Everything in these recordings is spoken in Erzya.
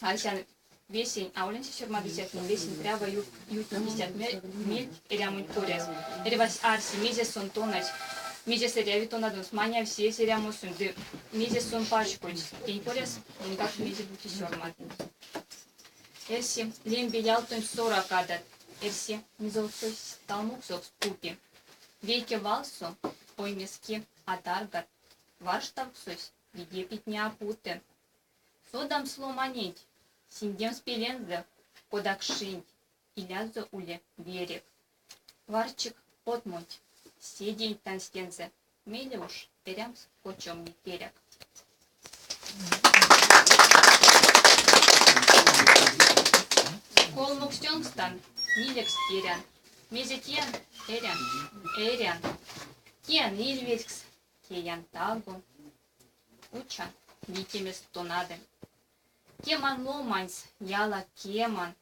Арсян, весень, аволь ансяк сёрмадыцятнень, весень прява ютнить истят мельть эрямонть коряс. Эрьвась арси, мезе сон тонадсь, мезес эряви тонадомс, манявсь эсь эрямосонть ды мезес сон пачкодсь. Тень коряс монгак мезе-бути сёрмадынь. Эрси, лембе ялтонть соракадат, эрси, мизолксось сталмоксокс пупи. Вейке валсо оймеске а таргат, варштавксось виде питне а путы. Содамс ломаненть, синдемс пелензэ, кода кшинть, илязо уле верев. Варчик потмонть, седеенть танстензэ, мейле уш эрямс кочомне керяк. Колмоксть онкстан, нилексть керян. Мезе теян? Эрян, эрян. Теян ильведькс, теян таго. Учан, витемест тонады. Кеман ломаньс, яла кеман,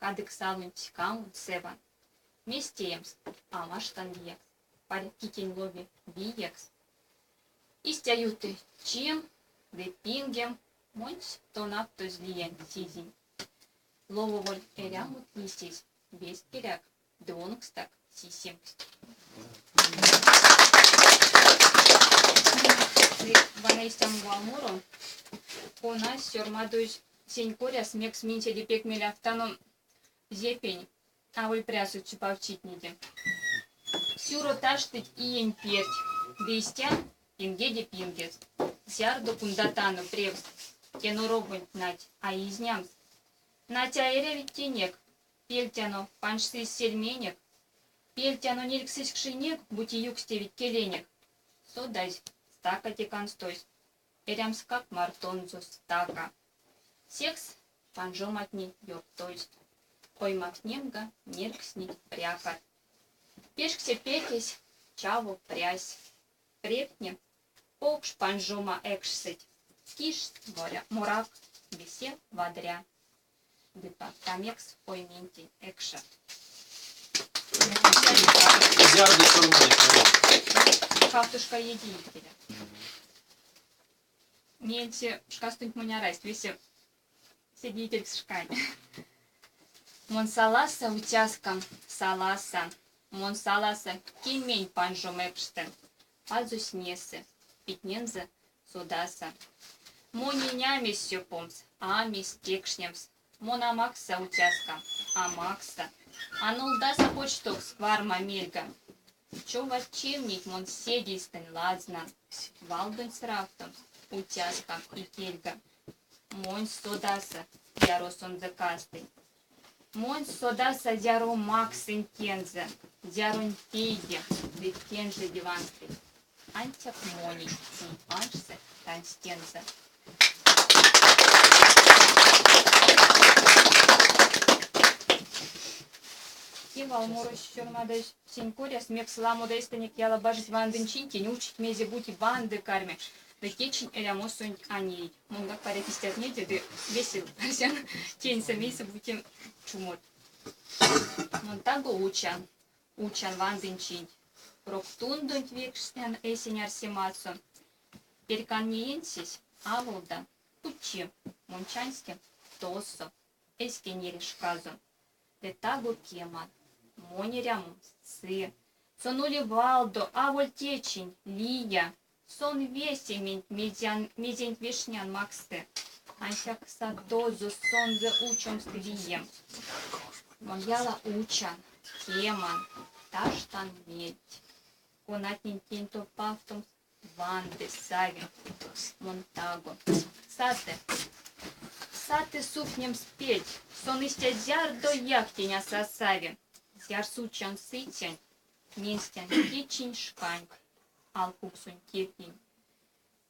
кадык салонть ськамон сэван. Мезть теемс, а маштан лиякс, паряк китень лови виекс. Истя юты чим ды пингем, монсь тонавтозь лиянь сизинь. Лововоль эрямот лисезь, весть керяк ды онкстак сисемксть. Вана истямо валморо, конась сёрмадозь сень коряс, мекс минь седе пек мелявтано зепень, аволь прясо сюпавчитнеде. Сюро таштыть иень перть, ды истя пингеде пингес. Зярдо кундатано превс, те норовонть, нать, а изнямс. Нать, а эрявить тенек, Пельтяно, панжсызь сельменек, Пельтяно, нельгсызь кшинек, Бути юкстевить келенек. Содазь, стака те канстось, Эрямскак мартонзо стака. Секс панжоматне ёртозь, Оймавтнемга нерькстнить прякат. Пешксе пекесь, чаво прясь, Превтне покш панжома экшсэть, Киштть, морак, весе вадря. Ды павтамекс ойментень экше. Зярдо сёрмадыть моро? Кавтошка иеде икеле. Меельце шкастонть монь арасть весе седеикелькс шкань. Мон саласа уцяскам, саласа, мон саласа кемень панжомекшстэ. Пазось несы, питнензэ содаса. Монень а мезть сёпомс, а мезть кекшнемс. Мон а максса уцяскам, а максса. А нолдаса почтокс варма мельга. Чова чевнеть мон седейстэнь лазнан, валдонть сравтомс уцяскам икельга. Монсь содаса, зяро сонзэ кастынь. Монсь содаса, зяро максынь тензэ, зяронь пейде ды кенже диванстынь. Ансяк монень сон панжсы танстензэ. Те валморось сёрмадозь сень коряс, мекс ламодо эстенек яла бажить вандынь чинтень, учить мезе-бути ванды карми. Ды течинь эрямосонть а неить. Монгак паряк истятнеде ды весе арсян теньсэ мейсэ-бути чумот. Мон таго учан, Учан вандынь чинть, прок тундонть векшнян эсень арсемасо. Перькан неенсесь аволдан, кучи, монь чанстем тосо, эзь кенере шказо. Ды таго кеман, монь эрямом сы. Сон ули валдо, аволь течинь, лия. Сон весементь, мезенть вешнян, максы. Ансяк сатозо сонзэ учомс вием. Мон яла учан, кеман, таштан мельть, конатнень тень топавтомс ванды сави. Мон таго. Саты. Саты сувтнемс пельть, сон истя зярдояк тень а сасави. Зярс учан сыцянть, менстян течинь шканть, алкуксонь тевтнень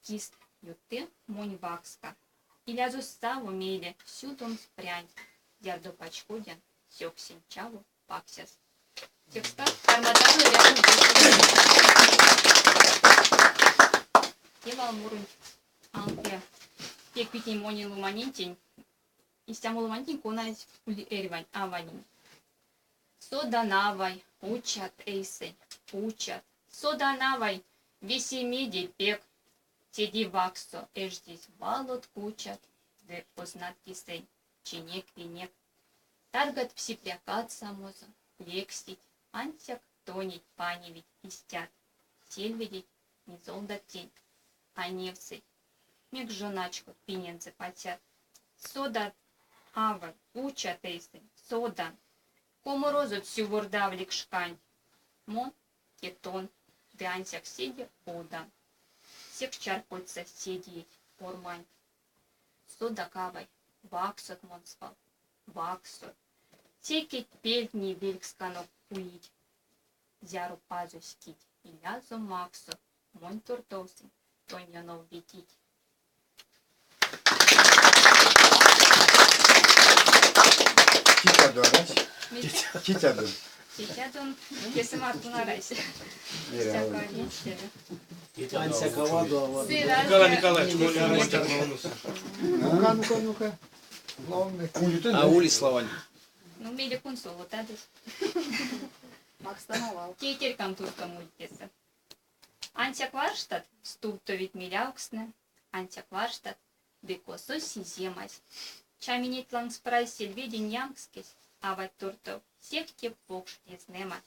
кист юты монь вакска. Илязо саво мейле сюдомс прянть, зярдо пачкодян сёксень чаво паксяс. Секскак карматано эрямо Те валморонть алке пек питней монень ломанентень, истямо ломанентень, конась ули эрьвань аванень. Содан, авай, учат эйсэнь, учат. Содан, авай, весемеде пек седи вакссо эждизь валот кучат. ды ознат кисэнь чинек-венек. Таргат пси прякат самозон, лекстить, ансяк тонеть паневить истят сельведеть, мизолдат тень, а невтьсыть, мекс жо начко пинензэ пацят. Содат, аволь, учат эйсэнь, содан. Коморозот сювордавлик шканть. Мон, те тон, ды ансяк седе одан. Секс чарькодьса седееть орманть. Содак, авай, вакссот мон свал, вакссот. Секеть пельтне вельксканок улить. Зяро Пазось кить илязо максо, монь туртов сынь тонь ёнов ветить. Тетядо арась? Тетядо. Тетядон тесэ мартон арась. Ансяк авадо, авадо. Николай Николаевич, моли арась. Ну-ка, ну-ка, ну-ка. А ули словань. Ну, мейле кунсолотадызь. Макстано вал. Тейтерькам туртов улить тесэ. Ансяк варштат, стувтовить мелявкстнэ, ансяк варштат, ды косо сиземась. Чаминеть лангс празь сельведень ямкскесь авать туртов сехте покш лезнэма.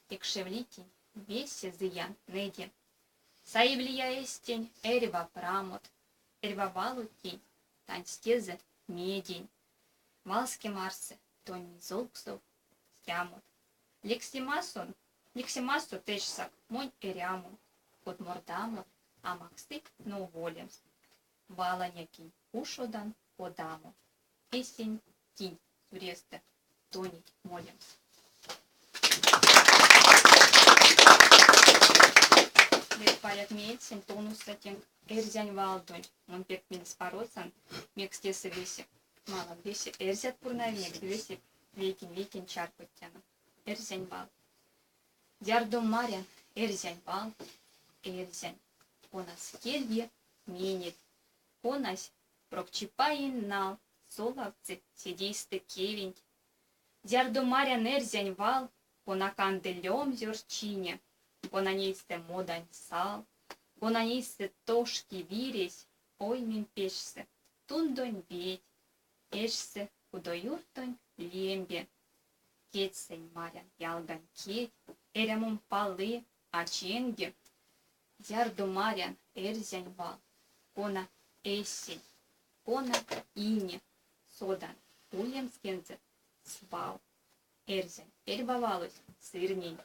Кекшевлитинь весе зыянтнэде. Саевлия эстень эрьва прамот, эрьва валот тень танстезэ медень. Валске марсе тонь мизолксов стямот. Лексемасон, лексемасо тешксак монь эрямом, кутмордамот а максыть новолемс. Валаня кинь ушодан кодамо, эсень кинь сурестэ тонеть молемс. Паряк меельцень тонуссо тенк эрзянь валдонть. Мон пек мельспаросан, мекс тесэ весе малав весе эрзят пурнавинек, весе вейкень-вейкень чарькодтяно. Эрзянь вал. Зярдо марян эрзянь вал, эрзянь, конась кельги менель, конась прок чипаень нал солавтсы седейстэ кевенть. Зярдо марян эрзянь вал, кона канды лёмзёр чине, конань эйстэ модань сал, конань эйстэ тошки виресь, оймем пешксе тундонь веть, эждьсы кудоюртонь лембе. Кедьсэнь марян ялгань кедь, эрямом палы, а ченги. Зярдо марян эрзянь вал, кона эсень, кона ине, содан, улемс тензэ свал. Эрзянь эрьва валось сырнень.